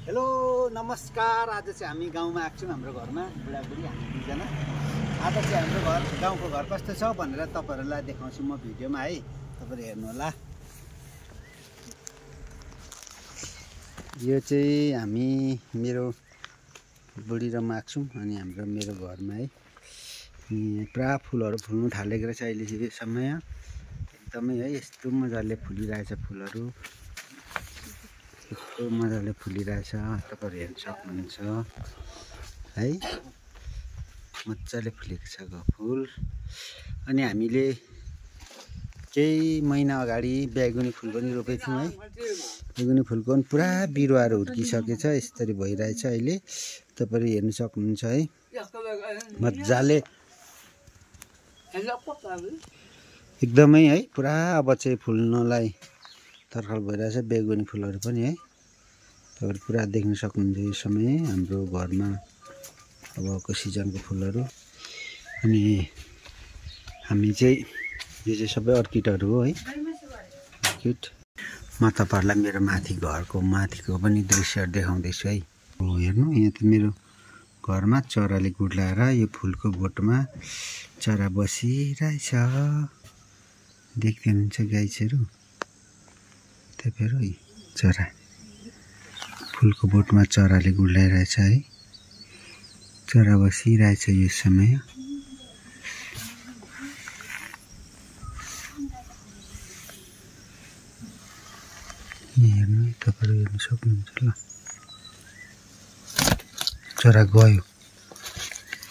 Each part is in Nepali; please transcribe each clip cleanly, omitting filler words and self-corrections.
हेलो नमस्कार। आज चाहिँ हामी गाउँमा आएको छौँ। हाम्रो घरमा बुढाबुढी हामी दुईजना। आज चाहिँ हाम्रो गाउँको घर कस्तो छ भनेर तपाईँहरूलाई देखाउँछु म भिडियोमा है। तपाईँहरू हेर्नु होला। यो चाहिँ हामी मेरो बुढी र म आएको छौँ अनि मेरो घरमा है पुरा फुलहरू फुल्नु थालेको रहेछ अहिले यो समय। एकदमै है यस्तो मजाले फुलिरहेछ फुलहरू, यस्तो मजाले फुलिरहेछ। तपाईँहरू हेर्न सक्नुहुन्छ है, मजाले फुलेको छ फुल। अनि हामीले केही महिना अगाडि बैगुनी फुल पनि रोपेको थियौँ है। बैगुनी फुलको पनि पुरा बिरुवाहरू हुर्किसकेछ, यसरी भइरहेछ अहिले। तपाईँहरू हेर्न सक्नुहुन्छ है, मजाले एकदमै है पुरा अब चाहिँ फुल्नलाई तर्खर भइरहेछ बैगुनी फुलहरू पनि है। तपाईँहरू पुरा देख्न सक्नुहुन्छ यो समय हाम्रो घरमा अबको सिजनको फुलहरू। अनि हामी चाहिँ यो चाहिँ सबै अर्किडहरू हो है, अर्किड। म तपाईँहरूलाई मेरो माथि घरको माथिको पनि दृश्यहरू देखाउँदैछु है। हेर्नु, यहाँ त मेरो घरमा चराले गुड्लाएर यो फुलको बोटमा चरा बसिरहेछ। देख्दै हुनुहुन्छ गाइसहरू, तपाईँहरू है, चरा फुलको बोटमा चराले गुड्लाइरहेछ है। चरा बसिरहेछ यो समय। हेर्नु, तपाईँहरू हेर्न सक्नुहुन्छ ल। चरा गयो,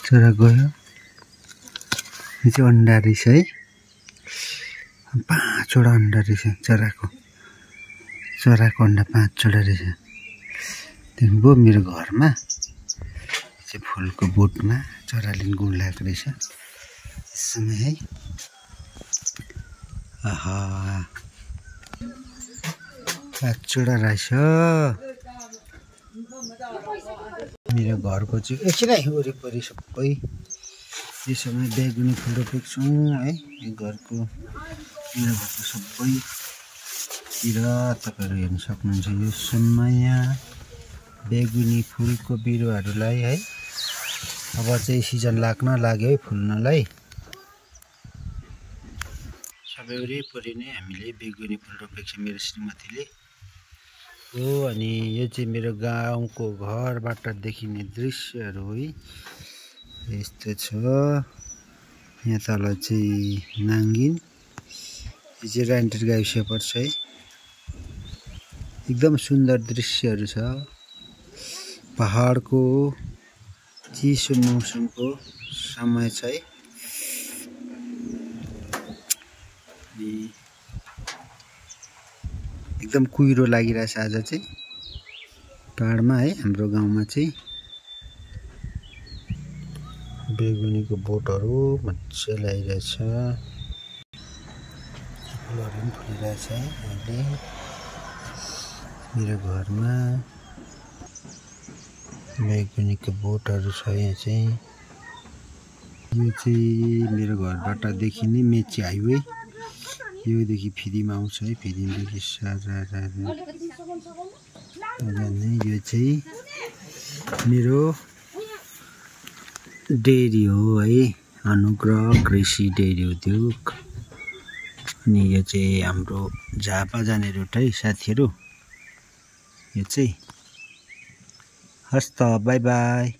चरा गयो। यो चाहिँ अन्डा रहेछ है, 5वटा अन्डा रहेछ चराको। चराको अन्डा 5वटा रहेछ। देख्नुभयो मेरो घरमा चाहिँ फुलको बोटमा चराले गुड्लाएको रहेछ यस समय है। आहा, 5वटा रहेछ मेरो घरको चाहिँ। एकछिन है, वरिपरि सबै यो समय बैगुनी फुल रोपेको छौँ है। यो घरको मेरो घरको सबैतिर तपाईँहरू हेर्न सक्नुहुन्छ यो समय बैगुनी फुलको बिरुवाहरूलाई है। अब चाहिँ सिजन लाग्न लाग्यो है फुल्नलाई। सबै वरिपरि नै हामीले बैगुनी फुल रोपेको छ मेरो श्रीमतीले हो। अनि यो चाहिँ मेरो गाउँको घरबाट देखिने दृश्यहरू है, यस्तो छ। यहाँ तल चाहिँ नाङ्गिन, यो चाहिँ राइन्टर गाविस पर्छ है। एकदम सुन्दर दृश्यहरू छ। पहाडको चिसो मौसमको समय छ है। एकदम कुहिरो लागिरहेछ आज चाहिँ पहाडमा है। हाम्रो गाउँमा चाहिँ बैगुनीको बोटहरू मजाले आइरहेछ। फुलहरू पनि फुलिरहेछ अहिले मेरो घरमा। बैगुनीको बोटहरू छ यहाँ चाहिँ। यो चाहिँ मेरो घरबाट देखिने मेची हाइवे। योदेखि फिदीमा आउँछ है, फिदीदेखि यो चाहिँ मेरो डेरी हो है, अनुग्रह कृषि डेरी उद्योग। अनि यो चाहिँ हाम्रो झापा जाने रुट है साथीहरू। यो चाहिँ हस् त, बाई बाई।